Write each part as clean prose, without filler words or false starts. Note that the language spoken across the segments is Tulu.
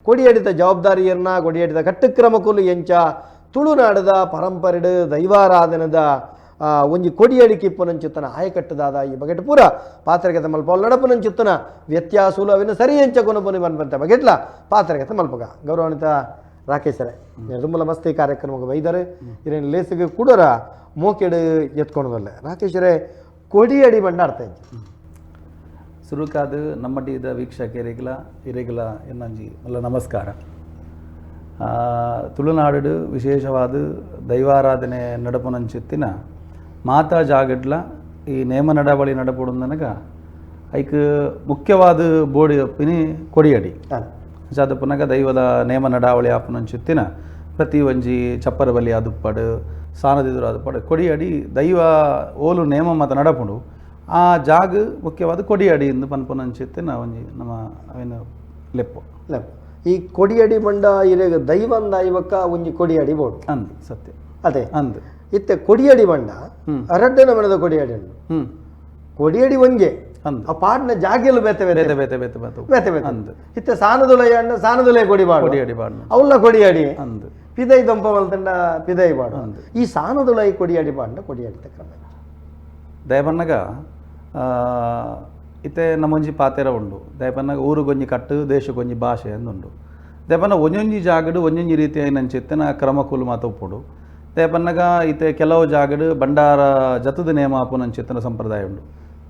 ಕೊಡಿಯಡಿತ ಜವಾಬ್ದಾರಿಯನ್ನ ಕೊಡಿಯಡಿತ ಕಟ್ಟುಕ್ರಮಕ್ಕೂ ಎಂಚ ತುಳುನಾಡದ ಪರಂಪರೆಡು ದೈವಾರಾಧನದ ಒಂಜಿ ಕೊಡಿಯಡಿ ಕಿಪ್ಪುನಂಚಿತ್ತನ ಆಯಕಟ್ಟುದಾದ ಈ ಬಗೆಟ್ ಪೂರ ಪಾತ್ರಗತ ಮಲ್ಪ ನಡಪುನಂಚಿತ್ತನ ವ್ಯತ್ಯಾಸುಲು ಅವಿನ ಸರಿ ಎಂಚ ಕೊನಪುನಿ ಬನ್ಪಂತ ಬಗೆಟ್ಲ ಪಾತ್ರಗತ ಮಲ್ಪಗ. ಗೌರವಾನ್ವಿತ ರಾಕೇಶರೇ, ದುಮ್ಮಲ ಮಸ್ತಿ ಕಾರ್ಯಕ್ರಮಕ್ಕೆ ಬೈದಾರೆ ಇರೇನು ಲೇಸಿಗೆ ಕೂಡರ ಮೋಕೆಡು ಎತ್ಕೊಳದಲ್ಲ. ರಾಕೇಶರೇ, ಕೊಡಿಯಡಿ ಬಣ್ಣ ಅರ್ಥ ಇಜ್ಜಿ. ಸುರುಕಾದ ನಮ್ಮಟಿದ ವೀಕ್ಷಕರಿಗಲ ಇರೆಗಲ ಎನ್ನಂಜಿ ಮಲ್ಲ ನಮಸ್ಕಾರ. ತುಳುನಾಡು ವಿಶೇಷವಾದ ದೈವಾರಾಧನೆ ನಡಪುನಂಚಿತ್ತಿನ ಮಾತಾ ಜಾಗಡ್ಲ ಈ ನೇಮ ನಡಾವಳಿ ನಡಪುಡುಂದನಗ ಐಕ್ ಮುಖ್ಯವಾದ ಬೋಡಿ ಪಿನಿ ಕೊಡಿಯಡಿ. ಅಂಚಾದ ಪುನಗ ದೈವದ ನೇಮ ನಡಾವಳಿ ಆಪುನಂಚಿತ್ತಿನ ಪ್ರತಿ ಒಂಜಿ ಚಪ್ಪರ ಬಲಿ ಅದುಪ್ಪಡು ಸಾನದಿದುರು ಅದುಪ್ಪಡು ಕೊಡಿಯಡಿ ದೈವ ಓಲು ನೇಮ ಮತ ನಡಪುಂಡು ಆ ಜಾಗ ಮುಖ್ಯವಾದ ಕೊಡಿಯಡಿ ಎಂದು ಪನ್ಪುನಂಚಿತ್ತಿನ ಒಂಜಿ ನಮ್ಮ ಅವಿನ ಲೆಪ್ಪು. ಲೆಪ್ಪು. ಈ ಕೊಡಿಯಡಿ ಬಂಡ ಇರೆಗ್ ದೈವಂದ ಐವಕ್ಕ ಒಂಜಿ ಕೊಡಿಯಡಿ ಬೋಡು. ಅಂದ್ ಸತ್ಯ. ಅದೇ. ಅಂದ್. ಇತ್ತೆ ಕೊಡಿಯಡಿ ಬಂಡ ರಡ್ಡನ ಮನದ ಕೊಡಿಯಡಿ ಉಂಡು. ಕೊಡಿಯಡಿ ಒಂಜೆ. ಅಂದ್. ಆ ಪಾಡ್ನ ಜಾಗೆಲು ಬೇತೆ ಬೇತೆ. ಬೇತೆ ಬೇತೆ ಬೇತೆ ಬೇತೆ. ಬೇತೆ ಬೇತೆ. ಅಂದ್. ಇತ್ತೆ ಸಾನದುಲೈ ಅಂಡ ಸಾನದುಲೈ ಕೊಡಿ ಬಾಡು. ಕೊಡಿಯಡಿ ಬಾಡು. ಅವಲ್ಲ ಕೊಡಿಯಡಿ. ಅಂದ್. ಪಿದೈ ದೊಂಪ ಮಲ್ತಂಡ ಪಿದೈ ಬಾಡು. ಅಂದ್. ಈ ಸಾನದುಲೈ ಕೊಡಿಯಡಿ ಬಾಂಡ ಕೊಡಿಯಡಿತ ಕ್ರಮ. ದಯಪನ್ನಗ ಇತ್ತೆ ನಮ್ಮೊಂಜಿ ಪಾತೆರ ಉಂಡು. ದಯಪನ್ನಗ ಊರುಗೊಂಜಿ ಕಟ್ಟು ದೇಶಕ್ಕೊಂಜಿ ಭಾಷೆ ಅಂದುಂಡು. ದಯಪನ್ನ ಒಂಜೊಂಜಿ ಜಾಗಡು ಒಂಜೊಂಜಿ ರೀತಿಯಾಯಿನಂಚಿತ್ತಿನ ಕ್ರಮಕುಲು ಮಾತ ಉಪ್ಪುಡು. ದಯಪನ್ನಗ ಇತ್ತೆ ಕೆಲವು ಜಾಗಡು ಬಂಡಾರ ಜತದ ನೇಮ ಆಪುನಂಚಿತ್ತಿನ ಸಂಪ್ರದಾಯ ಉಂಡು.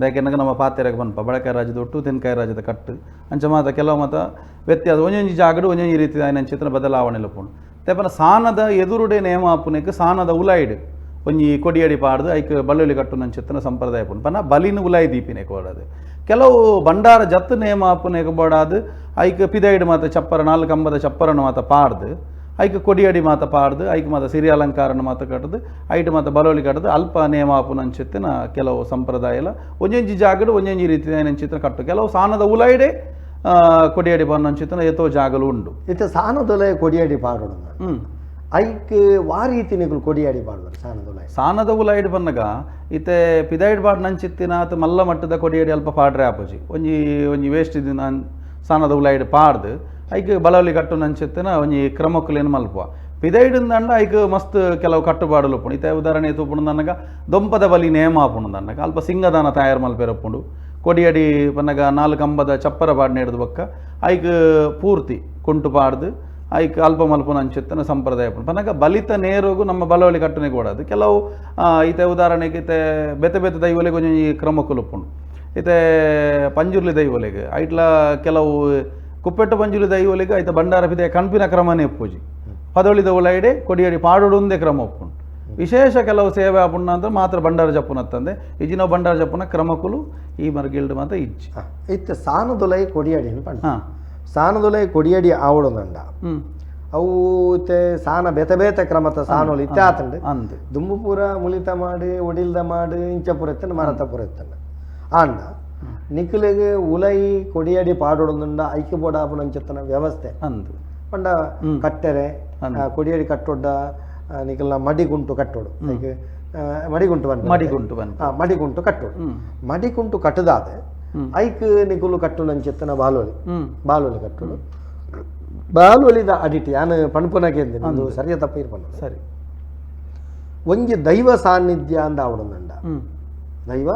ದಯಕೆನ್ನಗ ನಮ್ಮ ಪಾತೆರಗ ಪನ್ಪ ಬಡಕಾಯಿ ರಾಜ್ಯದ ಒಟ್ಟು ತೆನ್ಕಾಯಿ ರಾಜ್ಯದ ಕಟ್ಟು ಅಂಚ ಮಾತ ಕೆಲವು ಮಾತ ವ್ಯತ್ಯಾಸ ಒಂಜೊಂಜಿ ಜಾಗಡು ಒಂಜೊಂಜಿ ರೀತಿಯಾಯಿನಂಚಿತ್ತಿನ ಬದಲಾವಣೆ ಉಪ್ಪುಂಡು. ದಯಪನ್ನ ಸಾನದ ಎದುರುಡೆ ನೇಮ ಆಪುನೆಕ್ ಸಾನದ ಉಲಾಯಿಡ್ ಒಂಜಿ ಕೊಡಿಯಡಿ ಪಾಡ್ದು ಐಕ್ ಬಳ್ಳುಳ್ಳಿ ಕಟ್ಟುನಂಚಿತ್ತಿನ ಸಂಪ್ರದಾಯ ಉಪ್ಪುಂಡು. ಪನ್ನ ಬಲಿನ ಉಲಾಯಿ ದೀಪಿನೆಕ್ ಬೋಡಾದ್ ಕೆಲವು ಬಂಡಾರ ಜತ್ತು ನೇಮ ಆಪುನೆಕ್ ಬೋಡಾದ್ ಐಕ್ ಪಿದೈಡ್ ಮಾತ ಚಪ್ಪರ ನಾಲ್ ಕಂಬದ ಚಪ್ಪರನ್ನು ಮಾತ ಪಾಡ್ದು ಐಕ್ ಕೊಡಿಯಡಿ ಮಾತ ಪಾಡ್ದು ಐಕ್ ಮಾತ ಸಿರಿ ಅಲಂಕಾರನ ಮಾತ ಕಟ್ಟದು ಐಟ್ ಮಾತ ಬಲೋಲಿ ಕಟ್ಟದು ಅಲ್ಪ ನೇಮ ಆಪುನಂಚಿತ್ತಿನ ಕೆಲವು ಸಂಪ್ರದಾಯ ಎಲ್ಲ ಒಂಜೊಂಜಿ ಜಾಗಡು ಒಂಜೊಂಜಿ ರೀತಿಯ ಕಟ್ಟು ಕೆಲವು ಸಾನದ ಉಲಾಯಿಡೆ ಕೊಡಿಯಡಿ ಬನ್ನಂಚಿತ್ತಿನ ಏತೋ ಜಾಗಲು ಉಂಡು. ಇತ್ತೆ ಸಾನದುಲೈ ಕೊಡಿಯಡಿ ಪಾಡೋಡು. ಐಕ್ ವಾ ರೀತಿ ನಿಕುಲು ಕೊಡಿಯಡಿ ಪಾಡುವರು ಸಾನದುಲೈ? ಸಾನದ ಉಲಾಯಿಡ್ ಬನ್ನಗ ಇತ್ತೆ ಪಿದೈಡ್ ಬಾಡ್ ನಂಚಿತ್ತಿನ ಆತ ಮಲ್ಲ ಮಟ್ಟದ ಕೊಡಿಯಡಿ ಅಲ್ಪ ಪಾಡ್ರೆ ಆಪುಜಿ. ಒಂಜಿ ಒಂಜಿ ವೇಸ್ಟ್ ದಿನ ಸಾನದ ಉಲಾಯಿಡ್ ಪಾಡ್ದು ಐಕ್ ಬಳವಲಿ ಕಟ್ಟು ನಂಚಿತ್ತಿನ ಒಂಜಿ ಕ್ರಮಕ್ಕುಲೇನು ಮಲ್ಪುವ. ಪಿದೈಡ್ ಐಕ್ ಮಸ್ತ್ ಕೆಲವು ಕಟ್ಟುಪಾಡುಲು ಉಪ್ಪುಂಡು. ಇತ್ತೆ ಉದಾಹರಣೆ ತೂಪುಂಡು ಅನ್ನಗ ದೊಂಪದ ಬಲಿ ನೇಮ ಆಪುಂಡು ಅನ್ನಗ ಅಲ್ಪ ಸಿಂಗದಾನ ತಯಾರು ಮಲ್ಪೆರೆ ಉಪ್ಪುಂಡು. ಕೊಡಿಯಡಿ ಪನ್ನಗ ನಾಲ್ ಕಂಬದ ಚಪ್ಪರ ಪಾಡ್ನೆ ಹಿಡ್ದು ಬೊಕ್ಕ ಐಕ್ ಪೂರ್ತಿ ಕುಂಟು ಪಾಡ್ದು ಐಕ್ ಅಲ್ಪ ಮಲ್ಪುನ ಅಂಚಿತ್ತಿನ ಸಂಪ್ರದಾಯ ಉಪ್ಪುಂಡು. ಪನ್ನಗ ಬಲಿತ ನೇರೋಗು ನಮ್ಮ ಬಲವಳಿ ಕಟ್ಟುನೆ ಕೂಡದು ಕೆಲವು ಇತ್ತೆ ಉದಾಹರಣೆಗೆ ಇತ್ತೆ ಬೇತೆ ಬೇತೆ ದೈವಲೆಗ್ ಒಂಜೊಂಜಿ ಕ್ರಮಕ್ಕುಲು ಉಪ್ಪುಂಡು. ಇತ್ತೆ ಪಂಜುರ್ಲಿ ದೈವಲೆಗ್ ಐಟ್ಲ ಕೆಲವು ಕುಪ್ಪೆಟ್ಟು ಪಂಜುರ್ಲಿ ದೈವಲೆಗ್ ಐತ ಬಂಡಾರ ಪಿದೆ ಕಣ್ಪಿನ ಕ್ರಮನೇ ಉಪ್ಪುಜಿ. ಪದೊಳಿದ ಉಲೈಡೆ ಕೊಡಿಯಡಿ ಪಾಡೋಡುಂದೇ ಕ್ರಮ ಉಪ್ಪುಂಡು. ವಿಶೇಷ ಕೆಲವು ಸೇವೆ ಆಪುಂಡು ಅಂದ್ರೆ ಮಾತ್ರ ಬಂಡಾರ ಜಪ್ಪುನತ್ತಂದೆ ಇಜಿನೋ ಬಂಡಾರ ಜಪ್ಪುನ ಕ್ರಮಕ್ಕುಲು ಈ ಮರ್ಗಿಲ್ಡ್ ಮಾತ್ರ ಇಜ್ಜಿ. ಇತ್ತೆ ಸಾನದುಲೈ ಕೊಡಿಯಡಿ ಪಂಡ ಸಾನದುಲೈ ಕೊಡಿಯಡಿ ಆವಡುಂದಂಡ ಅವು ಇತ್ತೆ ಸಾನ ಬೇತೆ ಬೇತೆ ಕ್ರಮತ ಸಾನೋಲು ಇತ್ತೆ ಆತಂಡು. ಅಂದ್. ದುಂಬು ಪೂರ ಮುಳಿತ ಮಾಡಿ ಒಡಿಲ್ದ ಮಾಡಿ ಇಂಚ ಪೂರ ಇತ್ತಂಡ ಮರತ ಪೂರ ಇತ್ತಂಡ. ಆಂಡ ನಿಕುಲೆಗ್ ಉಲೈ ಕೊಡಿಯಡಿ ಪಾಡೋಡುಂಡ ಐಕ್ಯ ಬೋಡಾಪುನಂಚಿತ್ತನ ವ್ಯವಸ್ಥೆ ಅಂದ್. ಪಂಡ ಕಟ್ಟೆರೆ ಕೊಡಿಯಡಿ ಕಟ್ಟೊಡ್ಡ ನಿಕಲ್ನ ಮಡಿಗುಂಟು ಕಟ್ಟೋಡು. ಐಕ್ ಮಡಿಗುಂಟು ಪನ್ಪೆರ್. ಮಡಿಗುಂಟು ಪನ್ಪೆರ್. ಮಡಿಗುಂಟು ಕಟ್ಟೋಡು. ಮಡಿಗುಂಟು ಕಟ್ಟದಾದೆ ಐಕ್ ನಿಕುಲು ಕಟ್ಟುನಂಚಿತ್ತನ ಬಾಲೊಲಿ ಬಾಲೊಲಿ ಕಟ್ಟೋಡು. ಬಾಲೊಲಿದ ಅಡಿಟ್ ಯಾನ್ ಪನ್ಪುನಗೇಂದಿನ ಉಂದು ಸರಿಯ ತಪ್ಪ ಇರ್ಪಂಡ. ಸರಿ. ಒಂಜಿ ದೈವ ಸಾನ್ನಿಧ್ಯ ಅಂದ ಆವಡುಂದಂಡ. ದೈವ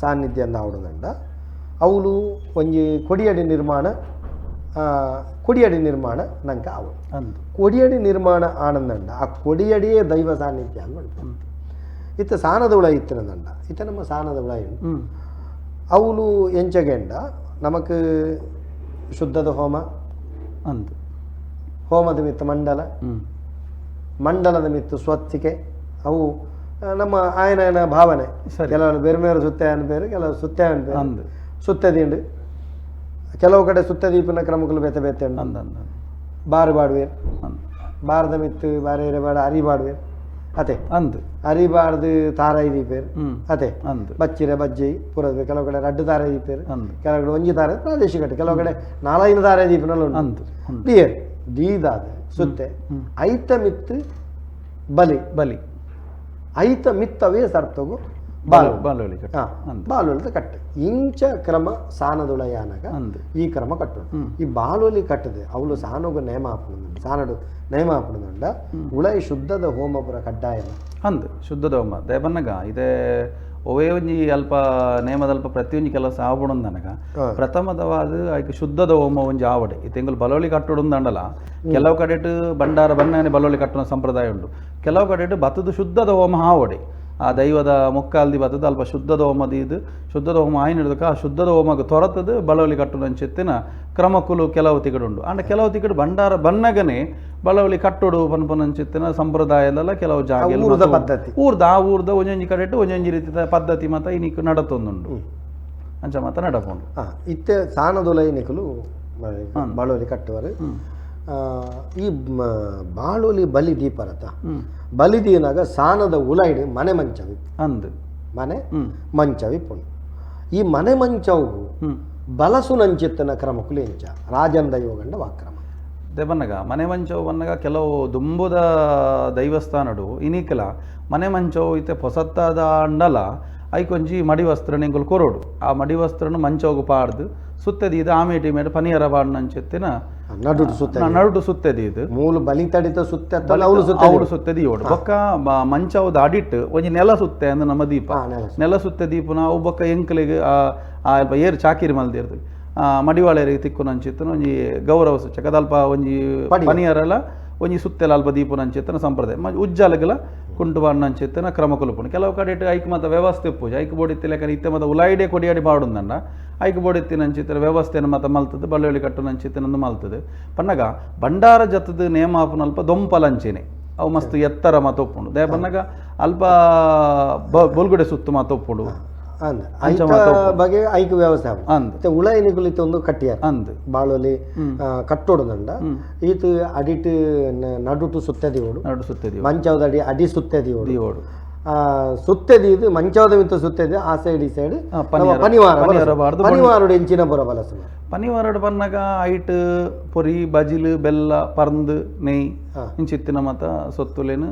ಸಾನ್ನಿಧ್ಯ ಅಂದ ಆವಡುಂದಂಡ ಅವುಲು ಒಂಜಿ ಕೊಡಿಯಡಿ ನಿರ್ಮಾಣ ಕೊಡಿಯಡಿ ನಿರ್ಮಾಣ ನಂಕ ಆವಡು. ಅಂದ್. ಕೊಡಿಯಡಿ ನಿರ್ಮಾಣ ಆನಂದಂಡ ಆ ಕೊಡಿಯಡಿಯೇ ದೈವ ಸಾನ್ನಿಧ್ಯ ಅಂದ್ ಪನ್ಪೆರ್. ಇತ್ತೆ ಸಾನದ ಉಳ ಇತ್ತಿನದಂಡ ಇತ್ತೆ ನಮ್ಮ ಸಾನದ ಉಳ ಉಂಡು. ಅವುಲು ಎಂಚಗೆಂಡ ನಮಕ್ ಶುದ್ಧದ ಹೋಮ ಅಂದ್. ಹೋಮದ ಮಿತ್ತ ಮಂಡಲ ಮಂಡಲದ ಮಿತ್ತು ಸ್ವತ್ತಿಕೆ ಅವು ನಮ್ಮ ಆಯನ ಭಾವನೆ. ಸರಿ. ಕೆಲವರು ಬೇರೆ ಬೇರೆ ಸುತ್ತೆ ಅನ್ಬೇರು, ಕೆಲವು ಸುತ್ತೆ ಅನ್ಬೇರು. ಅಂದ್. ಸುತ್ತೆ ದಿಂಡು ಕೆಲವು ಕಡೆ ಸುತ್ತ ದೀಪನ ಕ್ರಮಗಳು ಬೇತೆ ಬೇತೆ ಉಂಡು. ಅಂದ್ ಅಂದ್ ಅಂದ್. ಬಾರು ಬಾಡುವೇರು. ಅಂದ್. ಬಾರದ ಮಿತ್ತು ಬಾರೆ ಬಾಡ ಅರಿ ಬಾಡುವೇರು ಅತೆ. ಅಂದ್. ಅರಿ ಬಾರ್ದು ತಾರಾಯಿ ದೀಪೇರು ಅತೆ. ಅಂದ್. ಬಚ್ಚಿರೆ ಬಜ್ಜಿ ಪೂರ ಕೆಲವು ಕಡೆ ರಡ್ಡು ತಾರಾಯಿ ದೀಪೇರು. ಅಂದ್. ಕೆಲವು ಕಡೆ ಒಂಜಿ ತಾರೆ ಪ್ರಾದೇಶಿಕ ಕೆಲವು ಕಡೆ ನಾಲೈದು ತಾರಾಯಿ ದೀಪನಲ್ಲ ಉಂಟು. ಅಂದ್ ಅಂದ್. ದೀಯರ್ ದೀದಾದ ಸುತ್ತೆ ಐತ ಮಿತ್ತು ಬಲಿ ಬಲಿ ಐತ ಮಿತ್ತವೇ ಸರ್ತಗು ಬಾಲೊಲಿ ಕಟ್ಟು ಬಾಲೊಲಿದ ಕಟ್ಟು ಇಂಚ ಕ್ರಮ ಸಾನದುಳಯಾನಗ ಈ ಕ್ರಮ ಕಟ್ಟು. ಈ ಬಾಲೊಲಿ ಕಟ್ಟದೆ ಅವಳು ಸಾನೋಗ ನೇಮ ಹಾಪುಂಡು, ಸಾನಡು ನೇಮ ಹಾಪುಂಡ ಉಳೈ ಶುದ್ಧದ ಹೋಮಪುರ ಕಡ್ಡಾಯನ ಅಂದ್ ಶುದ್ಧದ ಹೋಮ ದೇವನ್ನಗ ಇದೇ ಒವೇ ಒಂಜಿ ಅಲ್ಪ ನೇಮದಲ್ಪ ಪ್ರತಿಯೊಂಜಿ ಕೆಲಸ ಆವಡುಂದನಗ ಪ್ರಥಮದವಾದ ಐಕ್ ಶುದ್ಧದ ಹೋಮ ಒಂಜಿ ಆವಡೆ. ಈ ತಿಂಗಳು ಬಲೋಳಿ ಕಟ್ಟುಡುಂದಂಡಲ ಕೆಲವು ಕಡೆಟ್ ಭಂಡಾರ ಬಣ್ಣನೆ ಬಲೋಳಿ ಕಟ್ಟುವ ಸಂಪ್ರದಾಯ ಉಂಟು. ಕೆಲವು ಕಡೆಟ್ ಬತ್ತದ ಶುದ್ಧದ ಹೋಮ ಆವಡೆ. ಆ ದೈವದ ಮುಕ್ಕಾಲ್ದಿ ಬತ್ತದ ಅಲ್ಪ ಶುದ್ಧದ ಹೋಮದ ಇದು ಶುದ್ಧದ ಹೋಮ ಆಯ್ನಿಡ್ದಕ್ಕ ಆ ಶುದ್ಧದ ಹೋಮಕ್ಕೆ ತೊರತದ ಬಳವಲಿ ಕಟ್ಟುನಂಚೆತ್ತಿನ ಕ್ರಮಕ್ಕುಲು ಕೆಲವು ತಿಗಡುಂಡು. ಅಂಡ ಕೆಲವು ತಿಗಡು ಭಂಡಾರ ಬನ್ನಗನೆ ಬಳವಲಿ ಕಟ್ಟುಡು ಪನ್ಪುನಂಚಿತ್ತಿನ ಸಂಪ್ರದಾಯದಲ್ಲ ಕೆಲವು ಜಾಗ ಊರ್ದ ಪದ್ಧತಿ ಊರ್ದ ಆ ಊರ್ದ ಒಂಜೊಂಜಿ ಕಡೆಟ್ ಒಂಜೊಂಜಿ ರೀತಿಯ ಪದ್ಧತಿ ಮಾತ ಇನಿಕ್ ನಡತೊಂದುಂಡು ಅಂಚ ಮಾತ ನಡಪುಂಡು. ಇತ್ತೆ ಸಾನದುಲೈ ನಿಕುಲು ಬಾಳೋಲಿ ಕಟ್ಟುವರು. ಈ ಬಾಳೋಲಿ ಬಲಿ ದೀಪರತ ಬಲಿ ದೀನಾಗ ಸಾನದ ಉಲೈಡ್ ಮನೆ ಮಂಚವಿ ಅಂದು ಮನೆ ಮಂಚವಿ ಪುಣ್. ಈ ಮನೆ ಮಂಚವು ಬಲಸುನಂಚಿತ್ತನ ಕ್ರಮಕ್ಕುಲು ಎಂಚ ರಾಜನ್ ದೈವಗಂಡ ವಾಕ್ರಮ ದೇವನ್ನಗ ಮನೆ ಮಂಚವು ಬನ್ನಗ ಕೆಲವು ದುಂಬುದ ದೈವಸ್ಥಾನಡು ಇನಿಕಲ ಮನೆ ಮಂಚವು ಇತ್ತೆ ಪೊಸತ್ತಾದ ಅಂಡಲ ಐಕೊಂಜಿ ಮಡಿ ವಸ್ತ್ರ ನಿಂಗುಲು ಕೊರೋಡು. ಆ ಮಡಿ ವಸ್ತ್ರನು ಮಂಚೋಗು ಪಾಡ್ದು ಸುತ್ತದೀದು ಆಮೇಟಿ ಮೇಡ ಪನಿಯರ ಬಾಡ್ನಂಚೆತ್ತಿನ ನಡುಟು ಸುತ್ತ ನಡುಟು ಸುತ್ತದೀದು ಮೂಲು ಬಲಿ ತಡಿತ ಸುತ್ತ ಅವಳು ಸುತ್ತದೀಯೋಡು ಬೊಕ್ಕ ಮಂಚವದ ಅಡಿಟ್ಟು ಒಂಜಿ ನೆಲ ಸುತ್ತೆ ಅಂದ್ ನಮ್ಮ ದೀಪ ನೆಲ ಸುತ್ತೆ ದೀಪನ ಅವು ಬೊಕ್ಕ ಎಂಕಲಿಗೆ ಆ ಅಲ್ಪ ಏರು ಚಾಕಿರಿ ಮಲ್ದಿರ್ದು ಮಡಿವಾಳೆಯರಿಗೆ ತಿಕ್ಕುನಂಚಿತ್ತನ ಒಂಜಿ ಗೌರವ ಸೂಚಕ ಅಲ್ಪ ಒಂಜಿ ಪನಿಯರಲ ಒಂಜಿ ಸುತ್ತೆಲ ಅಲ್ಪ ದೀಪನಂಚಿತ್ತನ ಸಂಪ್ರದಾಯ ಉಜ್ಜಾಲಗಲ ಕುಂಟು ಬಾಡ್ನಂಚಿತ್ತನ ಕ್ರಮ ಕುಲುಪುಂಡು. ಕೆಲವು ಕಡೆ ಐಕ್ ಮಾತ ವ್ಯವಸ್ಥೆ ಪೂಜೆ ಐಕ್ ಬೋಡಿತ್ತಿ ಲೆಕ್ಕ ಇತ್ತೆ ಮಾತ ಉಲಾಯಿಡೆ ಕೊಡಿಯಾಡಿ ಬಾಡುಂದಂಡ ಐಕ್ ಬೋಡಿತ್ತಿನಂಚಿತ್ತಿನ ವ್ಯವಸ್ಥೆನ ಮಾತ ಮಲ್ತದೆ ಬಳ್ಳುಳ್ಳಿ ಕಟ್ಟುನಂಚಿತ್ತಿನಂದು ಮಲ್ತದೆ. ಪನ್ನಗ ಭಂಡಾರ ಜತ್ತದ ನೇಮಾಪುನ ಅಲ್ಪ ದೊಂಪಲಂಚಿನೆ ಅವು ಮಸ್ತ್ ಎತ್ತರ ಮಾತ ಒಪ್ಪುಂಡು. ದಯ ಪನ್ನಗ ಅಲ್ಪ ಬೊಲ್ಗುಡೆ ಸುತ್ತು ಮಾತ ಒಪ್ಪುಂಡು ಬಗೆ ಐಕ್ ವ್ಯವಸ್ಥೆ ಅಂದ್ ಉಳ ಎನಿಕುಲಿತ ಒಂದು ಕಟ್ಟಿಯಾರ ಅಂದ್ ಬಾಳೊಲಿ ಕಟ್ಟೋಡುದಂಡ ಈತ ಅಡಿಟ್ ನಡುಟು ಸುತ್ತದಿಯೋಡು ನಡು ಸುತ್ತದಿ ಮಂಚವದ ಅಡಿ ಅಡಿ ಸುತ್ತದಿಯೋಡು ದಿಯೋಡು ಸುತ್ತದೀದು ಮಂಚವದ ಮಿತ್ತ ಸುತ್ತದಿ ಆ ಸೈಡ್ ಈ ಸೈಡ್ ಪನಿವಾರ ಪನಿವಾರುಡು ಎಂಚಿನ ಬರ ಬಲಸುನ ಪನಿವಾರಡು ಬನ್ನಗ ಐಟ್ ಪೊರಿ ಬಜಿಲು ಬೆಲ್ಲ ಪರ್ಂದು ನೆಯ್ ಇಂಚಿತ್ತಿನ ಮತ ಸೊತ್ತುಲೇನು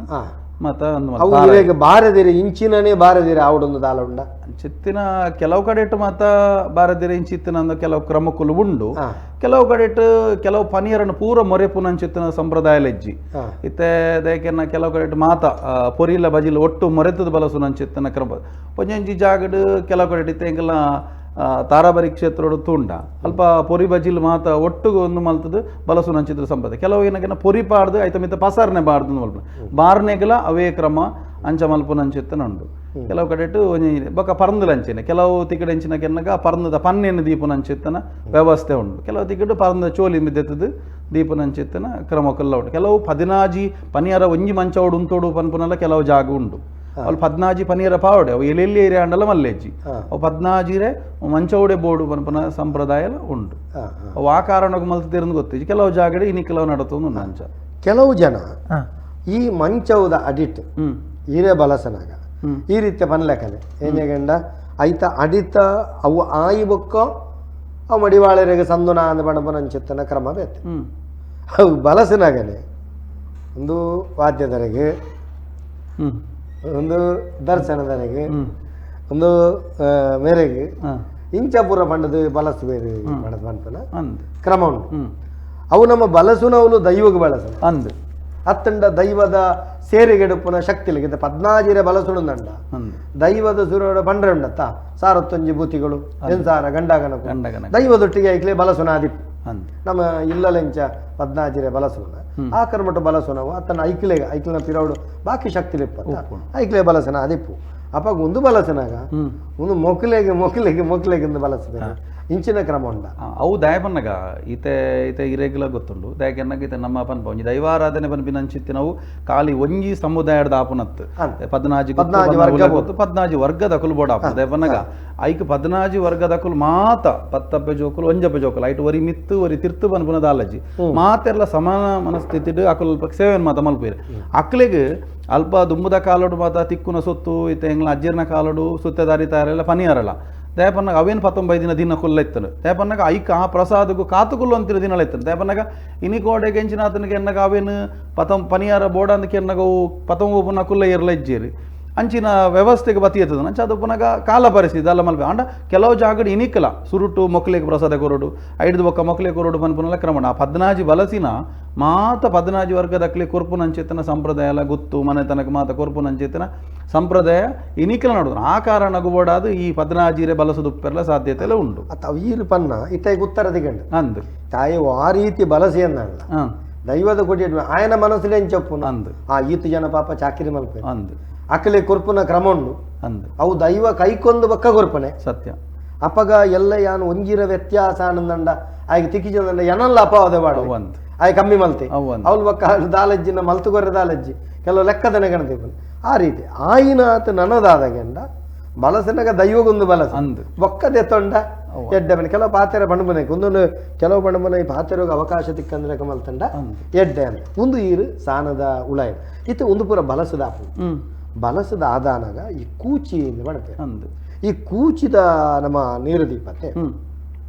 ಮತ ಅವು ಬಾರದಿರೆ ಇಂಚಿನನೇ ಬಾರದಿರೆ ಆವಡೊಂದು ದಾಲ ಉಂಡ ಚಿತ್ತಿನ ಕೆಲವು ಕಡೆ ಇಟ್ಟು ಮಾತ ಬಾರದಿರೆ ಇಂಚಿತ್ತಿನ ಕೆಲವು ಕ್ರಮಕ್ಕುಲು ಉಂಡು. ಕೆಲವು ಕಡೆ ಇಟ್ಟು ಕೆಲವು ಪನಿಯರನ್ನು ಪೂರ ಮೊರೆ ಪುನಂಚಿತ್ತಿನ ಸಂಪ್ರದಾಯ ಲಜ್ಜಿ ಇತ್ತೆ ದೇಕೆನ್ನ ಕೆಲವು ಕಡೆ ಇಟ್ಟು ಮಾತ ಪೊರಿಲ ಬಜಿಲ ಒಟ್ಟು ಮೊರೆತದ ಬಲಸುನಂಚಿತ್ತಿನ ಕ್ರಮ ಒಂಜೊಂಜಿ ಜಾಗಡು ಕೆಲವು ಕಡೆ ಇತ್ತೆ ಎಂಗೆಲ್ಲ ತಾರಾಬರಿ ಕ್ಷೇತ್ರಡು ತುಂಡ ಅಲ್ಪ ಪೊರಿ ಬಜಿಲ್ ಮಾತ ಒಟ್ಟುಗು ಒಂದು ಮಲ್ತದ ಬಲಸುನಂಚಿತ್ರ ಸಂಪ್ರದಾಯ. ಕೆಲವು ಏನಕ್ಕೆ ಪೊರಿ ಪಾಡ್ದು ಐತ ಮಿತ್ತ ಪಸಾರನೆ ಬಾರ್ದು ಮಲ್ಪ ಬಾರ್ನೆಗಲ ಅವೇ ಕ್ರಮ ಅಂಚ ಮಲ್ಪುನಂಚಿತ್ತನ ಉಂಡು. ಕೆಲವು ಕಡೆ ಇಟ್ಟು ಒಂಜಿ ಬೊಕ್ಕ ಪರಂದುಲಂಚಿನ ಕೆಲವು ತಿಕಡೆ ಎಂಚಿನ ಕೆನ್ನಗ ಪರಂದದ ಪನ್ನೆಯನ್ನು ದೀಪನಂಚಿತ್ತನ ವ್ಯವಸ್ಥೆ ಉಂಡು. ಕೆಲವು ತಿಕಡು ಪರಂದ ಚೋಲಿ ಮಿದ್ದೆತ್ತದು ದೀಪನಂಚಿತ್ತನ ಕ್ರಮಕ್ಕೆಲ್ಲ ಉಂಟು. ಕೆಲವು ಪದಿನಾಜಿ ಪನಿಯರ ಒಂಜಿ ಮಂಚವಡು ಉಂತೋಡು ಪನ್ಪುನಲ್ಲ ಕೆಲವು ಜಾಗ ಉಂಡು. ಅವ್ಳು ಪದ್ನಾಜಿ ಪನೀರ ಪಾವಡೆ ಅವು ಎಲ್ಲೆಲ್ಲಿ ಏರಿಯಾ ಅಂಡಲ ಮಲ್ಲೇಜಿ ಅವು ಪದ್ನಾಜಿರೆ ಮಂಚೌಡೆ ಬೋರ್ಡು ಪನ್ಪುನ ಸಂಪ್ರದಾಯ ಉಂಟು. ಅವು ಆ ಕಾರಣಕ್ಕೆ ಮಲ್ತಿருந்து ಗೊತ್ತಿಜ್ಜಿ. ಕೆಲವು ಜಾಗಡೆ ಇನಿ ಕೆಲವು ನಡತೊಂದು ಉಂಡು ಅಂಚ. ಕೆಲವು ಜನ ಈ ಮಂಚೌದ ಅಡಿಟ್ ಈರೇ ಬಲಸನಾಗ ಈ ರೀತಿಯ ಪನ್ಲೆಕನೆ ಏನೇಗಂಡ ಐತ ಅಡಿತ ಅವು ಆಯಿ ಬೊಕ್ಕ ಅವು ಮಡಿವಾಳರಿಗೆ ಸಂದುನ ಅಂದ ಬಣಪನಂಚಿತ್ತನ ಕ್ರಮ ಬೇತೆ. ಅವು ಬಲಸನಾಗನೆ ಒಂದು ವಾದ್ಯದರೆಗೆ ಒಂದು ದರ್ಶನದರೆಗೆ ಒಂದು ಮೇರೆಗೆ ಇಂಚಪುರ ಬಣ್ಣದ ಬಲಸು ಬೇರೆ ಬಣ್ಣದ ಬಣ್ಪನ ಕ್ರಮ ಉಂಟು. ಅವು ನಮ್ಮ ಬಲಸುನವಲು ದೈವಕ್ಕೆ ಬಳಸನ ಅಂದ್ ಅತ್ತಂಡ ದೈವದ ಸೇರಿಗೆಡುಪುನ ಶಕ್ತಿಲಿಗೆ ಪದ್ನಾಜಿರೆ ಬಲಸುಣಂದಂಡ ದೈವದ ಸುರೋಡ ಬಂಡ್ರೆ ಉಂಡತ್ತ ಸಾರತ್ತೊಂಜಿ ಬೂತಿಗಳು ಎನ್ಸಾರ ಗಂಡಗನ ದೈವದೊಟ್ಟಿಗೆ ಐಕ್ಲೆ ಬಲಸುನಾದಿಪ್ಪು ನಮ್ಮ ಇಲ್ಲಲೆಂಚ ಪದ್ನಾಜಿರೆ ಬಲಸುನ ಆ ಕರ್ಮಟ ಬಲಸುನವು ಅತ್ತನ ಐಕ್ಲೆ ಐಕ್ಲಿನ ಪಿರೌಡು ಬಾಕಿ ಶಕ್ತಿಲಿಪ್ಪ ಐಕ್ಲೆ ಬಲಸನ ಅದಿಪ್ಪು ಅಪ್ಪಾಗ ಒಂದು ಬಲಸನಾಗ ಒಂದು ಮೊಕ್ಲೆಗೆ ಮೊಕ್ಲೆಗೆ ಮೊಕ್ಲೆಗೆ ಬಲಸಬೇಕು ಇಂಚಿನ ಕ್ರಮ ಉಂಡ. ಅವು ದಯ ಪನ್ನಗ ಈತೆ ಈತೆ ಇರೆಗ್ಲ ಗೊತ್ತುಂಡು ದಯಕೆನ್ನಗ ಈತೆ ನಮ್ಮ ಪನ್ಪ ಒಂಜಿ ದೈವಾರಾಧನೆ ಪನ್ಪಿನಂಚಿತ್ತಿ ನಾವು ಖಾಲಿ ಒಂಜಿ ಸಮುದಾಯದ ಆಪುನತ್ತು ಪದ್ನಾಜಿ ಪದ್ನಾಜಿ ವರ್ಗದ ಅಕುಲು ಬೋಡ ಆಪು ದಯ ಪನ್ನಗ ಐಕ್ ಪದ್ನಾಜಿ ವರ್ಗದ ಅಕುಲು ಮಾತ ಪತ್ತಪ್ಪೆ ಜೋಕುಲು ಒಂಜಪ್ಪೆ ಜೋಕುಲು ಐಟ್ ಒರಿ ಮಿತ್ತು ಒರಿ ತಿರ್ತು ಪನ್ಪುನದ ಅಲ್ಲಜಿ ಮಾತೆಲ್ಲ ಸಮಾನ ಮನಸ್ಥಿತಿಡ್ ಅಕುಲು ಸೇವೆನ್ ಮಾತ ಮಲ್ಪೇರು. ಅಕ್ಲೆಗ್ ಅಲ್ಪ ದುಂಬುದ ಕಾಲೋಡು ಮಾತ ತಿಕ್ಕುನ ಸೊತ್ತು ಇತ್ತೆ ಎಂಗ್ಲ ಅಜ್ಜಿರ್ನ ಕಾಲೋಡು ಸುತ್ತದಾರಿ ತಾರೆಲ್ಲ ಪನಿಯಾರಲ್ಲ ದಯಪನ್ನಾಗ ಅವೇನು ಪತ್ತೊಂಬೈ ದಿನ ದಿನ ಕುಲ್ಲ ಇತ್ತನು ದಯಪನ್ನಾಗ ಐಕ ಆ ಪ್ರಸಾದಕ್ಕೂ ಕಾತುಕುಲ್ಲು ಅಂತಿರ ದಿನ ಇತ್ತನು ದಯಪನ್ನಾಗ ಇನಿ ಕೋಡೆಗೆ ಎಂಚಿನ ಆತನಿಗೆ ಎನ್ನಗ ಅವೇನು ಪತಂ ಪನಿಯಾರ ಬೋಡ ಅಂದಕ್ಕೆ ಎನ್ನಗ ಅವು ಪತಂ ಓಪುನ ಕುಲ್ಲ ಇರಲ ಇಜ್ಜೇರಿ. ಅಂಚಿನ ವ್ಯವಸ್ಥೆಗೆ ಬತ್ತಿ ಎತ್ತದ ಅಂಚ ಅದು ಪುನಗ ಕಾಲ ಪರಿಸ್ಥಿತಿ ಅಲ್ಲ ಮಲ್ಪೆ ಅಂಡ ಕೆಲವು ಜಾಗಡ್ ಇನಿಕಲ ಸುರುಟು ಮೊಕ್ಲೆಗ್ ಪ್ರಸಾದ ಕೊರಡು ಐಡ್ದು ಬೊಕ್ಕ ಮೊಕ್ಲೆ ಕೊರಡು ಪನ್ಪುನಲ ಕ್ರಮಣ ಆ ಪದ್ನಾಜಿ ಬಲಸಿನ ಮಾತ ಪದ್ನಾಜಿ ವರ್ಗದಕ್ಲೆ ಕೊರ್ಪುನಂಚಿತ್ತನ ಸಂಪ್ರದಾಯ ಎಲ್ಲ ಗುತ್ತು ಮನೆತನಕ ಮಾತ ಕೊರ್ಪುನಂಚಿತ್ತನ ಸಂಪ್ರದಾಯ ಇನಿಕಲ ನಡುದು ಆ ಕಾರಣ ಬೋಡಾದು ಈ ಪದ್ನಾಜಿರೆ ಬಲಸುದುಪ್ಪೆಲ್ಲ ಸಾಧ್ಯತೆ ಎಲ್ಲ ಉಂಟು ಅತ್ತ ಈರು ಪನ್ನ ಇತ್ತೈಗೆ ಉತ್ತರ ದಿಗಂಡು ಅಂದು ತಾಯಿ ಆ ರೀತಿ ಬಲಸಿ ಅನ್ನಲ್ಲ ದೈವದ ಕೊಡಿ ಆಯನ ಮನಸ್ಸುಲೇನ್ ಚಪ್ಪುನ ಅಂದು ಆ ಈತು ಜನ ಪಾಪ ಚಾಕಿರಿ ಮಲ್ಪೆ ಅಂದು ಅಕಲೆ ಕೊರ್ಪುನ ಕ್ರಮ ಉಂಡು ಅಂದು ಅವು ದೈವ ಕೈಕೊಂದು ಬಕ್ಕ ಕೊರ್ಪನೆ ಸತ್ಯ ಅಪಗ ಎಲ್ಲ ಯಾನು ಒಂಜಿರ ವ್ಯತ್ಯಾಸ ಆನಂದಂಡ ಆಯ್ಕೆ ತಿಕ್ಕಿಜಂದಂಡ ಎನಲ್ಲ ಅಪವಾದ ಬಾಡು ಅವಂದು ಆಯ್ ಕಮ್ಮಿ ಮಲ್ತೆ ಅವಂದು. ಅವಳು ಬಕ್ಕ ದಾಲಜ್ಜಿನ ಮಲ್ತುಗೊರೆ ದಾಲಜ್ಜಿ ಕೆಲವು ಲೆಕ್ಕದನೆ ಗಣತಿ ಆ ರೀತಿ ಆಯಿನಾತ ನನದಾದಗೆಂಡ ಬಲಸನಗ ದೈವಗೊಂದು ಬಲಸ ಅಂದು ಬೊಕ್ಕದೆ ತೊಂಡ ಎಡ್ಡೆ ಮನೆ ಕೆಲವು ಪಾತೆರ ಬಣ್ಣಮನೆ ಒಂದೊಂದು ಕೆಲವು ಬಣ್ಣಮನೆ ಪಾತೆರೋಗ ಅವಕಾಶ ತಿಕ್ಕಂದ್ರೆ ಕಮಲ್ತಂಡ ಎಡ್ಡೆ ಅಂತ ಒಂದು ಈರು ಸಾನದ ಉಳಾಯ ಇತ್ತು ಒಂದು ಪೂರ ಬಲಸದ ಆಪು ಬಲಸದ ಆದಾನಾಗ ಈ ಕೂಚಿ ಬಣತೆ ಅಂದು ಈ ಕೂಚಿದ ನಮ್ಮ ನೀರು ದೀಪತೆ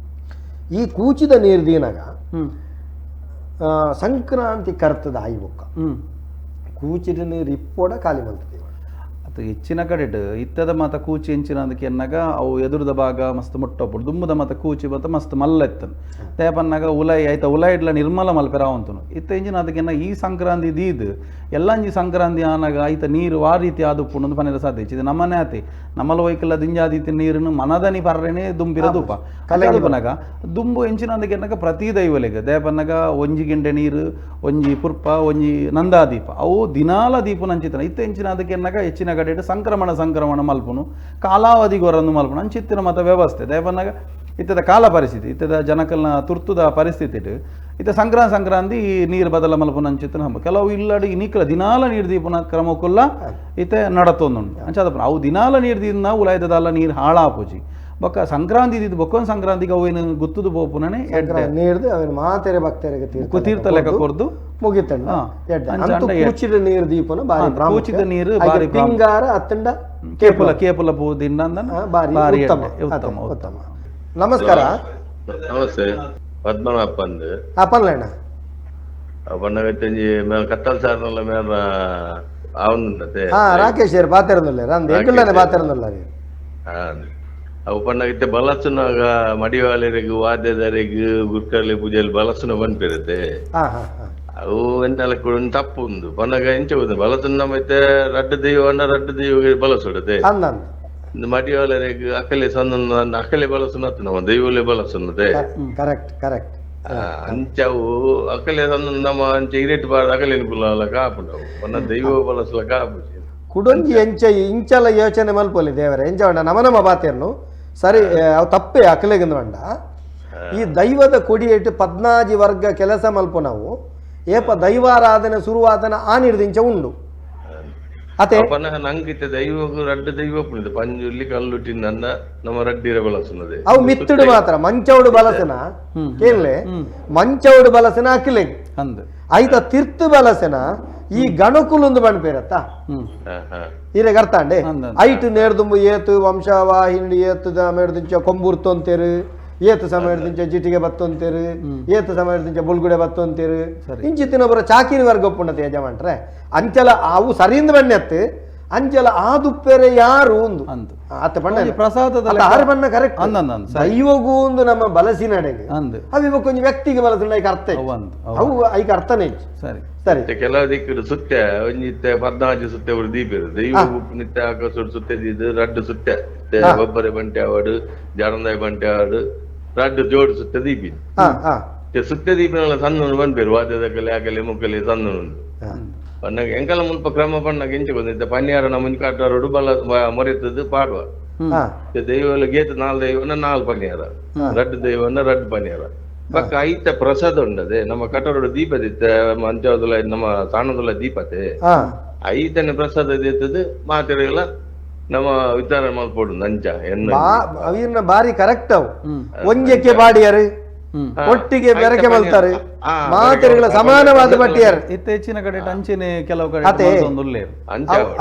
ಈ ಕೂಚಿದ ನೀರು ದೀನಾಗ ಸಂಕ್ರಾಂತಿ ಕರ್ತದ ಆಯಿ ಬೊಕ್ಕ ಕೂಚಿದ ನೀರು ಇಪ್ಪೋಡ ಖಾಲಿ ಮಲ್ತದೆ ಅದು ಹೆಚ್ಚಿನ ಕಡೆಟ್ ಇತ್ತದ ಮಾತ ಕೂಚಿ ಎಂಚಿನ ಅದಕ್ಕೆ ಎನ್ನಾಗ ಅವು ಎದುರುದ ಭಾಗ ಮಸ್ತ್ ಮುಟ್ಟೊಪ್ಪುಡು ದುಮ್ಮದ ಮಾತ ಕೂಚಿ ಬತ್ತ ಮಸ್ತ್ ಮಲ್ಲ ಎತ್ತನು ತೇಪನ್ನಾಗ ಉಲೈ ಆಯ್ತ ಉಲೈ ಇಡ್ಲ ನಿರ್ಮಲ ಮಲ್ಪೆರ ಅವಂತನು ಇತ್ತ ಎಂಚಿನ ಅದಕ್ಕೆ ಈ ಸಂಕ್ರಾಂತಿ ದೀದ್ ಎಲ್ಲಂಜಿ ಸಂಕ್ರಾಂತಿ ಆನಾಗ ಆಯ್ತ ನೀರು ಆ ರೀತಿ ಆದುಪ್ಪುಂಡು ಪನೆರ ಸಾಧ್ಯ ಇದು ನಮ್ಮನೆ ಆತಿ ನಮ್ಮಲ ವೈಕಲ್ಲ ದಿಂಜಾದೀತಿ ನೀರನ್ನು ಮನದನಿ ಪರ್ರೆನೆ ದುಂಬಿರ ಧೂಪ ಕಲೆಪನಾಗ ದುಂಬು ಎಂಚಿನ ಅದಕ್ಕೆ ಎನ್ನಾಗ ಪ್ರತಿ ದೈವಲಿಗೆ ದೇಪನ್ನಾಗ ಒಂಜಿ ಗಿಂಡೆ ನೀರು ಒಂಜಿ ಪುರ್ಪ ಒಂಜಿ ನಂದಾದೀಪ ಅವು ದಿನಾಲ ದೀಪ ನಂಚಿತನ ಇತ್ತ ಎಂಚಿನ ಅದಕ್ಕೆ ಎನ್ನಾಗ ಹೆಚ್ಚಿನ ಕಡೆ ಸಂಕ್ರಮಣ ಸಂಕ್ರಮಣ ಮಲ್ಪುನು ಕಾಲಾವಧಿ ಗೊರನ್ನು ಮಲ್ಪುನು ಅಂಚಿತ್ತಿನ ಮತ ವ್ಯವಸ್ಥೆ ದೇಪನ್ನಾಗ ಇತ್ತದ ಕಾಲ ಪರಿಸ್ಥಿತಿ ಇತ್ತದ ಜನಕಲ್ನ ತುರ್ತುದ ಪರಿಸ್ಥಿತಿ ಇತ್ತ ಸಂಕ್ರಾಂತಿ ಸಂಕ್ರಾಂತಿ ನೀರು ಬದಲ ಮಲ್ಪುನ ಅಂಚಿತ್ತಿನ ಹಬ್ಬ ಕೆಲವು ಇಲ್ಲಡಿ ನಿಕ್ಕಲ ದಿನಾಲ ನೀರು ದೀಪನ ಕ್ರಮಕ್ಕುಲ್ಲ ಇತ್ತೆ ನಡತೊಂದುಂಡು ಅಂಚಾದಪ್ಪ ಅವು ದಿನಾಲ ನೀರು ದೀನ ಉಲಾಯ್ದದಲ್ಲ ನೀರು ಹಾಳಾಪುಜಿ ಬೊಕ್ಕ ಸಂಕ್ರಾಂತಿ ಇದ್ದಿದ್ದು ಬೊಕ್ಕೊಂದು ಸಂಕ್ರಾಂತಿಗೆ ಅವು ಏನು ಗುತ್ತುದು ಪೋಪುನನೆ ನೀರ್ದು ಅವನ ಮಾತೆರೆ ಭಕ್ತರಿಗೆ ತೀರ್ಥ ಲೆಕ್ಕ ಕೊರ್ದು ಮುಗಿತಣ್ಣ ಕೂಚಿದ ನೀರು ದೀಪನ ಬಾರಿ ಕೂಚಿದ ನೀರು ಬಾರಿ ಪಿಂಗಾರ ಅತ್ತಂಡ ಕೇಪುಲ ಕೇಪುಲ ಪೂ ದಿನ ಬಾರಿ ಉತ್ತಮ ಉತ್ತಮ ಉತ್ತಮ. ನಮಸ್ಕಾರ. ನಮಸ್ತೆ, ಪದ್ಮನಾಭ ಅಂದು. ಪನ್ಲಣ್ಣ. ಪನ್ನಗತ್ತಂಜಿ ಮೇಲ್ ಕತ್ತಲ್ ಸಾರ್ನಲ್ಲ ಮೇಲ ಆವಂದುಂಡತೆ. ರಾಕೇಶ್ ಪಾತಿರನುಲ್ಲ ರಂದ್ ಎಂಕಲ್ನೇ ಪಾತಿರನುಲ್ಲ. ಅವು ಪನ್ನಗತ್ತೆ ಬಲಸುನಾಗ ಮಡಿವಾಳರಿಗೆ ವಾದ್ಯದಾರಿಗೆ ಗುರ್ಕರ್ಲಿ ಪೂಜೆಯಲ್ಲಿ ಬಲಸುನ ಪನ್ಪಿರುತ್ತೆ. ಅವು ಎಂತೆಲ್ಲ ಕೂಡ ತಪ್ಪು ಉಂದು ಪನ್ನಗ ಎಂಚ ಉಂದು ಬಲಸುನ ಮತ್ತೆ ರಡ್ಡು ದೈವನ್ನ ರಡ್ಡು ದೈವ ಬಲಸುಡತೆ. ಮಡಿವಾಳರಿಗೆ ಅಕಲೆ ಸಣ್ಣ ಅಕಲೆ ಬಲಸುನ ನಮ್ಮ ದೈವಲೆ ಬಲಸುನತೆ. Correct correct. ಅಂಚವು ಅಕಲೆ ಸಣ್ಣ ನಮ್ಮ ಅಂಚೆ ಇರೇಟ್ ಬಾರ್ದು ಅಕಲೆ ಪುಲ್ಲ ಕಾಪುಂಡವು ಪನ್ನ ದೈವ ಬಲಸುಲ ಕಾಪು. ಕುಡೊಂಜಿ ಎಂಚ ಇಂಚಲ ಯೋಚನೆ ಮಲ್ಪೊಲಿ ದೇವರ ಎಂಚ వంಡ ನಮ ನಮ್ಮ ಬಾತೆರ್ನು ಸರಿ ಅವು ತಪ್ಪೆ ಅಕಲೆಗಂದು వంಡ. ಈ ದೈವದ ಕೊಡಿಯೇಟು ಪದ್ನಾಜಿ ವರ್ಗ ಕೆಲಸ ಮಲ್ಪ ನಾವು ಏಪ ದೈವಾರಾಧನೆ ಶುರುವಾತನ ಆ ನೀರ್ದಿಂಚ ಉಂಡು ಅತೆ ನಂಗಿತ್ತೆ ದೈವಗೂ ರಡ್ಡು ದೈವ ಪುಣಿದೆ ಪಂಜುರ್ಲಿ ಕಲ್ಲುಟ್ಟಿ ನನ್ನ ನಮ್ಮ ರಡ್ಡಿರ ಬಲಸುನದೆ. ಅವು ಮಿತ್ತುಡು ಮಾತ್ರ ಮಂಚೌಡು ಬಲಸನ ಕೇಳಲೆ ಮಂಚೌಡು ಬಲಸನ ಅಕಿಲೆ ಐತ ತಿರ್ತು ಬಲಸನ ಈ ಗಣಕುಲೊಂದು ಬಣ್ಪೇರತ್ತ ಇರೆಗ್ ಅರ್ಥಾಂಡೆ ಐಟ್ ನೇರ್ದುಂಬು ಏತು ವಂಶವಾಹಿನಿ ಏತು ಮೇಡ್ದಿಂಚ ಕೊಂಬುರ್ತೊಂತೇರು ಏತು ಸಮಯದಿಂಚ ಜಿಟಿಗೆ ಬತ್ತೊಂತೇರು ಏತು ಸಮಯದಿಂಚ ಬುಲ್ಗುಡೆ ಬತ್ತೊಂತೇರು ಇಂಚಿತ್ತಿನೊಬ್ಬರ ಚಾಕಿರಿ ವರ್ಗ ಒಪ್ಪುಂಡತೆ ಯಜಮಾನ್ರೆ ಅಂಚಲ ಅವು ಸರಿಂದ ಬಣ್ಣೆತ್ತು ಅಂಚಲ ಆ ದುಪ್ಪೆರೆ ಯಾರು ಒಂದು ಆತ ಬಣ್ಣ ಪ್ರಸಾದದ ಆರು ಬಣ್ಣ ಕರೆಕ್ಟ್ ದೈವಗೂ ಒಂದು ನಮ್ಮ ಬಲಸಿನಡೆಗೆ ಅವು ಇವಾಗ ಕೊಂಚ ವ್ಯಕ್ತಿಗೆ ಬಲಸಿನ ಐಕ್ ಅರ್ಥ ಅವು ಐಕ್ ಅರ್ಥನೇ ಸರಿ ಸರಿ. ಕೆಲವು ದಿಕ್ಕಿಡು ಸುತ್ತೆ ಒಂಜಿತ್ತೆ ಪದ್ನಾಜಿ ಸುತ್ತೆ ஒரு ದೀಪ ಇರು ದೈವ ನಿತ್ಯ ಆಕಾಶ ಸುತ್ತೆ ಇದು ರಡ್ಡು ಸುತ್ತೆ ಒಬ್ಬರೆ ಬಂಟೆ ಆವಾಡು ಜರಂದಾಯಿ ಬಂಟೆ ಆವಾಡು ರಡ್ಡು ಜೋಡು ಸುತ್ತೆ ದೀಪ ಸುತ್ತೆ ದೀಪನೆಲ್ಲ ಸಣ್ಣ ಬಂದ್ಬೇರು ವಾದ್ಯದ ಕಲೆ ಆಕಲೆ ಮುಕ್ಕಲೆ ಸಣ್ಣ ಉಂಟು ಪನ್ನಗ ಎಂಕಲ ಮುಲ್ಪ ಕ್ರಮ ಪಣ್ಣಗ ಎಂಚ ಬಂದಿದ್ದ ಪನ್ಯಾರ ನಮ್ಮ ಕಾಟಾರೋಡು ಬಲ ಮೊರೆತದ್ದು ಪಾಡುವ ದೈವ ಗೇತು ನಾಲ್ ದೈವನ ನಾಲ್ ಪನ್ಯಾರ ರಡ್ಡು ದೈವನ ರಡ್ಡು ಪನ್ಯಾರ ಪಕ್ಕ ಐತ ಪ್ರಸಾದ ಉಂಡದೆ ನಮ್ಮ ಕಟರೋಡು ದೀಪದಿತ್ತ ಮಂಚವದಲ್ಲ ನಮ್ಮ ಸಾಣದಲ್ಲ ದೀಪತೆ ಐತನೆ ಪ್ರಸಾದ ಇರ್ತದೆ ಮಾತೆಲ್ಲ ನಮ್ಮ ವಿಚಾರ ಮಲ್ಪೋಡು ನಂಚ ಎನ್ನ ಅವಿನ ಬಾರಿ ಕರೆಕ್ಟ್ ಅವು ಒಂಜಕ್ಕೆ ಬಾಡಿಯರು ಒಟ್ಟಿಗೆ ಬೆರಕೆ ಬಲ್ತಾರೆ ಮಾತೆರೆಗಳ ಸಮಾನವಾದ ಬಟ್ಟಿಯರು. ಇತ್ತೀಚಿನ ಕಡೆ ಅಂಚೆನೆ ಕೆಲವು ಕಡೆ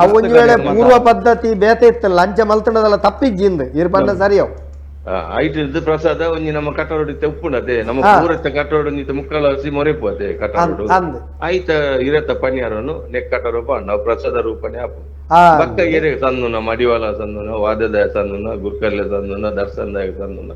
ಅವು ಒಂದು ವೇಳೆ ಪೂರ್ವ ಪದ್ಧತಿ ಬೇತೆ ಇತ್ತಲ್ಲ ಅಂಚೆ ಮಲ್ತಣದಲ್ಲ ತಪ್ಪಿಜ್ಜಿಂದ ಇರ್ಪಣ್ಣ ಸರಿ ಅವು. ಐಟ್ ಪ್ರಸಾದ ಒಂಜಿ ನಮ್ಮ ಕಟ್ಟರೋಡು ಇತ್ತೆ ಉಪ್ಪುಂಡು ಅದೇ ನಮ್ಮ ಪೂರತ್ತ ಕಟ್ಟರೋಡು ಒಂಜಿ ಮುಕ್ಕಲ ಹಸಿ ಮೊರೆಪು ಅದೇ ಕಟ್ಟರೋಡು ಅಂದ್ ಐತ ಇರತ್ತ ಪನಿಯಾರನು ನೆಕ್ ಕಟ್ಟರೋ ನಾವು ಪ್ರಸಾದ ರೂಪನೆ ಆಪು ಆ ಬಕ್ಕ ಎರೆ ಸಂದುನ ಮಡಿವಾಳ ಸಂದುನ ವಾದದ ಸಂದುನ ಗುರ್ಕಲ್ಲೆ ಸಂದುನ ದರ್ಶನದಾಯ ಸಂದುನ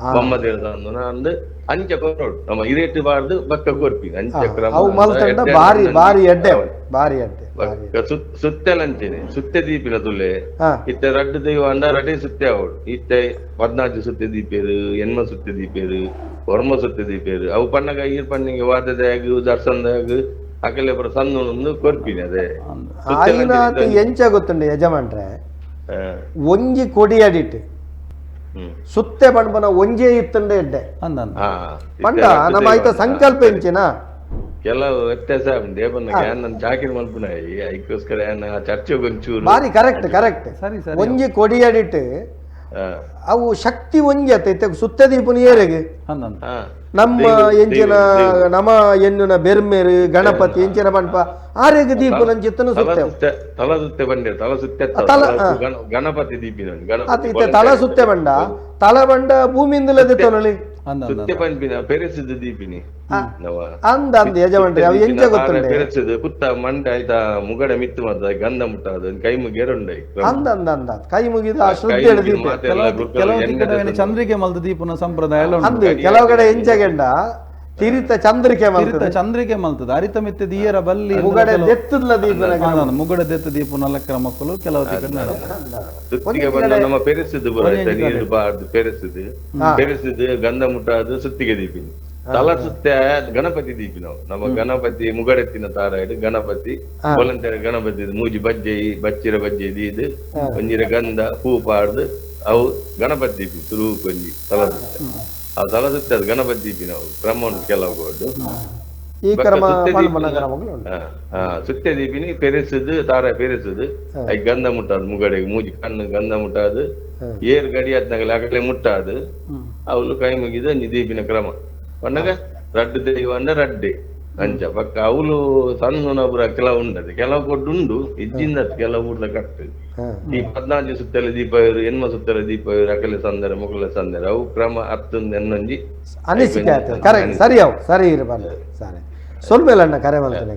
ಬೊಮ್ಮದೇವ ಸಂದುನ ಅಂದ್ ಅಂಚ ಕೊರೋಡು ನಮ್ಮ ಇರೇಟ್ ಬಾರ್ದು ಬಕ್ಕ ಕೊರ್ಪಿ ಅಂಚ ಕ್ರಮ ಅವು ಮಲ್ತಂಡ ಬಾರಿ ಬಾರಿ ಎಡ್ಡೆ ಅವು. ಬಾರಿ ಎಡ್ಡೆ ಬಾರಿ ಬಕ್ಕ ಸುತ್ತೆಲಂಚೆನೆ ಸುತ್ತೆ ದೀಪಿನ ತುಲೆ ಹಾ ಇತ್ತೆ ರಡ್ಡು ದೈವ ಅಂಡ ರಡ್ಡೆ ಸುತ್ತೆ ಅವಳು ಇತ್ತೆ ಪದ್ನಾಜು ಸುತ್ತೆ ದೀಪೇರು ಎನ್ಮ ಸುತ್ತೆ ದೀಪೇರು ವರ್ಮ ಸುತ್ತೆ ದೀಪೇರು ಅವು ಪನ್ನಗ ಈರ್ ಪನ್ನಿಗೆ ವಾದದಾಗ ದರ್ಶನದಾಗ ಅಕಲೆ ಪುರ ಸಂದು ಕೊರ್ಪಿನಿ ಅದೇ ಆಯಿನಾತ್ ಎಂಚ ಗೊತ್ತುಂಡು ಯಜಮಾನ್ರೆ ಒಂಜಿ ಕೊಡಿ ಅಡಿಟ್ ಸುತ್ತೆ ಪಣ್ಪನ ಒಂಜೇ ಇತ್ತಂಡೆ ಎಡ್ಡೆ ಅಂದ ಅಂದ ಹಾ ಪಂಡ ನಮ್ಮ ಐತ ಸಂಕಲ್ಪ ಎಂಚಿನ ಕೆಲವು ವ್ಯತ್ಯಾಸ ಉಂಟು ಏಪನ್ನ ನನ್ನ ಚಾಕಿರಿ ಮಲ್ಪುನ ಐಕ್ಕೋಸ್ಕರ ಏನ ಚರ್ಚೆ ಒಂಚೂರು ಬಾರಿ ಕರೆಕ್ಟ್ ಕರೆಕ್ಟ್ ಸರಿ ಸರಿ ಒಂಜಿ ಕೊಡಿ ಅಡಿಟ್ ಹಾ, ಅವು ಶಕ್ತಿ ಒಂಜಿ ಅತ್ತ ಇತ್ತೆ ಸುತ್ತೆ ದೀಪನ ಏರೆಗೆ ಅಂದ ಅಂದ ಹಾ. ನಮ್ಮ ದೈವ- ಎಂಚಿನ ದೈವ- ದೈವ. ನಮ್ಮ ಎನ್ನುನ ಬೆರ್ಮೇರು ಗಣಪತಿ ಎಂಚಿನ ಪಂಪ ಆರೆಗೆ ದೀಪನ ಚಿತ್ತನ ಸುತ್ತೆ ತಲ ತಲ ಸುತ್ತೆ ಬಂಡೆ ತಲ ಸುತ್ತೆ ತಲ, ತಲ ಹಾ. ಗಣಪತಿ ದೀಪಿನ ಅತ್ತ ಇತ್ತೆ ತಲ ಸುತ್ತೆ ಬಂಡ ತಲ ಬಂಡ ಭೂಮಿಯಿಂದಲೇ ದೆತ್ತೊನಲಿ ಅಂದ ಅಂದ ಸುತ್ತೆ ಪಂಪಿನ ಪೆರೆಸಿದ ದೀಪಿನಿ ನವ ಅಂದ ಅಂದ ಯಜಮಾನ್ರೆ ಅವು ಎಂಚ ಗೊತ್ತುಂಡೆ ಪೆರೆಸಿದ ಕುತ್ತ ಮಂಡೆ ಆಯ್ತಾ ಮುಗಡೆ ಮಿತ್ತು ಮಾತ ಗಂಧ ಮುಟ್ಟಾದ ಕೈ ಮುಗಿಯರುಂಡೆ ಅಂದ ಅಂದ ಅಂದ ಕೈ ಮುಗಿದ ಆ ಶ್ರದ್ಧೆ ಹಿಡಿದು ಕೆಲವು ಕಡೆ ಚಂದ್ರಿಕೆ ಮಲ್ದ ದೀಪನ ಸಂಪ್ರದಾಯ ಎಲ್ಲ ಉಂಟು ಅಂದು ಕೆಲವು ಕಡೆ ಎಂಚಗೆಂಡ ತಿರಿತ ಚಂದ್ರಿಕೆ ತಿರಿತ ಮಲ್ತದೆ ಚಂದ್ರಿಕೆ ಮಲ್ತದ ಅರಿತ ಮಿತ್ತೆ ದಿಯರ ಬಲ್ಲಿ ಮುಗಡೆ ದೆತ್ತದ್ಲ ದೀಪನ ಅಂದ ಅಂದ ಮುಗಡೆ ದೆತ್ತ ದೀಪನ ಕ್ರಮಕ್ಕಳು ಕೆಲವು ಕಡೆ ನಡೀತದೆ. ಸುತ್ತಿಗೆ ಬಂದ ನಮ್ಮ ಪೆರೆಸಿದ್ದು ಬರುತ್ತೆ ನೀರು ಬಾರ್ದು ಪೆರೆಸಿದ್ದು ಪೆರೆಸಿದ್ದು ಗಂಧ ಮುಟ್ಟಾದ ಸುತ್ತಿಗೆ ದೀಪಿನಿ ತಲ ಸುತ್ತೆ ಗಣಪತಿ ದೀಪಿ ನಾವು ನಮ್ಮ ಗಣಪತಿ ಮುಗಡೆತ್ತಿನ ತಾರ ಇಡು ಗಣಪತಿ ಬೊಲಂತರ ಗಣಪತಿ ಮೂಜಿ ಬಜ್ಜೆ ಬಚ್ಚಿರ ಬಜ್ಜೆ ಇದು ಒಂಜಿರ ಗಂಧ ಹೂ ಪಾಡ್ದು ಅವು ಗಣಪತಿ ದೀಪಿ ತುರು ಒಂಜಿ ತಲ ಸುತ್ತೆ ಆ ತಲ ಸುತ್ತೆ ಅದು ಗಣಪತಿ ದೀಪಿ ನಾವು ಕ್ರಮ ಉಂಟು ಕೆಲವು ಕೊಡು ಈ ಬಕ್ಕ ಕ್ರಮ ಸುತ್ತೆ ಮಲ್ಪನ ದೀಪಿನ- ಕ್ರಮಗಳು ಉಂಟು ಹಾ, ಹಾ, ಸುತ್ತೆ ದೀಪಿನಿ ಪೆರೆಸುದು ತಾರ ಪೆರೆಸುದು I ಗಂಧ ಮುಟ್ಟಾದು ಮುಗಡೆಗೆ ಮೂಜಿ ಕಣ್ಣು ಗಂಧ ಮುಟ್ಟಾದು ಏರ್ ಗಡಿ ಆತ್ನಾಗಲೆ ಅಗಲೆ ಮುಟ್ಟಾದು ಅವಳು ಕೈ ಮುಗಿದು ಒಂಜಿ ದೀಪಿನ ಕ್ರಮ ಪನ್ನಗ ರಡ್ಡು ದೈವ ಅಂಡ ರಡ್ಡೆ ಅಂಚ ಪಕ್ಕ ಅವಳು ಸಣ್ಣ ಪುರ ಕೆಲವು ಉಂಡದು ಕೆಲವು ಕೊಡ್ಡು ಉಂಡು ಇಜ್ಜಿಂದ ಕೆಲವು ಊರ್ಲ ಕಟ್ಟು ಈ ಪದ್ನಾಲ್ಕು ಸುತ್ತಲ ದೀಪ ಇರು ಎನ್ಮ ಸುತ್ತಲ ದೀಪ ಇರು ಅಕಲೆ ಸಂದರ ಮುಗಲ ಸಂದರ ಅವು ಕ್ರಮ ಹತ್ತೊಂದು ಎನ್ನೊಂಜಿ ಅನಿಸಿಕೆ ಆಯ್ತು ಕರೆಕ್ಟ್ ಸರಿ ಅವು ಸರಿ ಇರಬಾರ್ದು ಸರಿ ಸೊಲ್ಮೇಲಣ್ಣ ಕರೆ ಮಲ್ತನೆ.